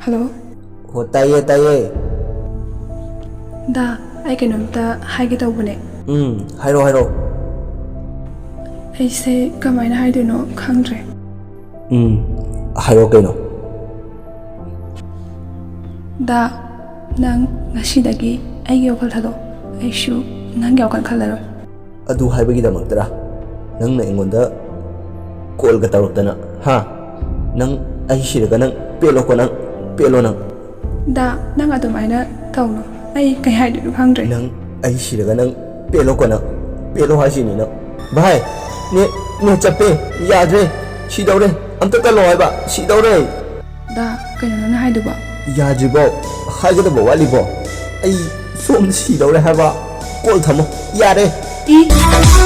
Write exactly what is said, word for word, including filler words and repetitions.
Hello. ꯍꯣ, ꯇꯥꯏꯌꯦ, ꯇꯥꯏꯌꯦ꯫ ꯗꯥ, ꯑꯩ ꯀꯩꯅꯣꯝꯇ ꯍꯥꯏꯒꯦ ꯇꯧꯕꯅꯦ꯫ ꯎꯝ, ꯍꯥꯏꯔꯣ, ꯍꯥꯏꯔꯣ꯫ ꯑꯩꯁꯦ ꯀꯃꯥꯏꯅ ꯍꯥꯏꯗꯣꯏꯅꯣ ꯈꯪꯗ꯭ꯔꯦ꯫ ꯎꯝ, ꯍꯥꯏꯔꯣ ꯀꯩꯅꯣ꯫ ꯗꯥ, ꯅꯪ ꯉꯁꯤꯗꯒꯤ ꯑꯩꯒꯤ ꯋꯥꯈꯜ ꯊꯥꯗꯣꯛ꯫ ꯑꯩꯁꯨ ꯅꯪꯒꯤ ꯋꯥꯈꯜ ꯈꯜꯂꯔꯣꯏ꯫ ꯑꯗꯨ ꯍꯥꯏꯕꯒꯤꯗꯃꯛꯇꯔꯥ ꯅꯪꯅ ꯑꯩꯉꯣꯟꯗ ꯀꯣꯜꯒ ꯇꯧꯔꯛꯇꯅ? ꯍꯥ? ꯅꯪ, ꯑꯩ ꯁꯤꯔꯒ ꯅꯪ ꯄꯦꯜꯂꯣꯀꯣ, ꯅꯪ ꯄꯦꯜꯂꯣ, ꯅꯪ꯫ ꯗꯥ, ꯅꯪ ꯑꯗꯨꯃꯥꯏꯅ ꯇꯧꯅꯨ꯫ ꯑꯩ ꯀꯩ ꯍꯥꯏꯗꯣꯏꯅꯣ ꯈꯪꯗ꯭ꯔꯦ꯫ ꯅꯪ, ꯑꯩ ꯁꯤꯔꯒ ꯅꯪ ꯄꯦꯜꯂꯣꯀꯣ, ꯅꯪ ꯄꯦꯜꯂꯣ ꯍꯥꯏꯁꯤꯅꯤ ꯅꯪ꯫ ꯚꯥꯏ, ꯅꯦꯠ, ꯅꯦꯠ ꯆꯞꯄꯦ, ꯌꯥꯗ꯭ꯔꯦ, ꯁꯤꯗꯧꯔꯦ, ꯑꯝꯇ ꯀꯜꯂꯣ ꯍꯥꯏꯕ, ꯁꯤꯗꯧꯔꯦ꯫ ꯗꯥ, ꯀꯩꯅꯣ ꯅꯪꯅ ꯍꯥꯏꯗꯨꯕꯣ? ꯌꯥꯗ꯭ꯔꯤꯕꯣ? ꯍꯥꯏꯒꯗꯕ ꯋꯥꯠꯂꯤꯕꯣ? ꯑꯩ ꯁꯣꯝꯗ ꯁꯤꯗꯧꯔꯦ ꯍꯥꯏꯕ꯫ ꯀꯣꯜ ꯊꯝꯃꯣ꯫ ꯌꯥꯔꯦ꯫ ꯏ꯫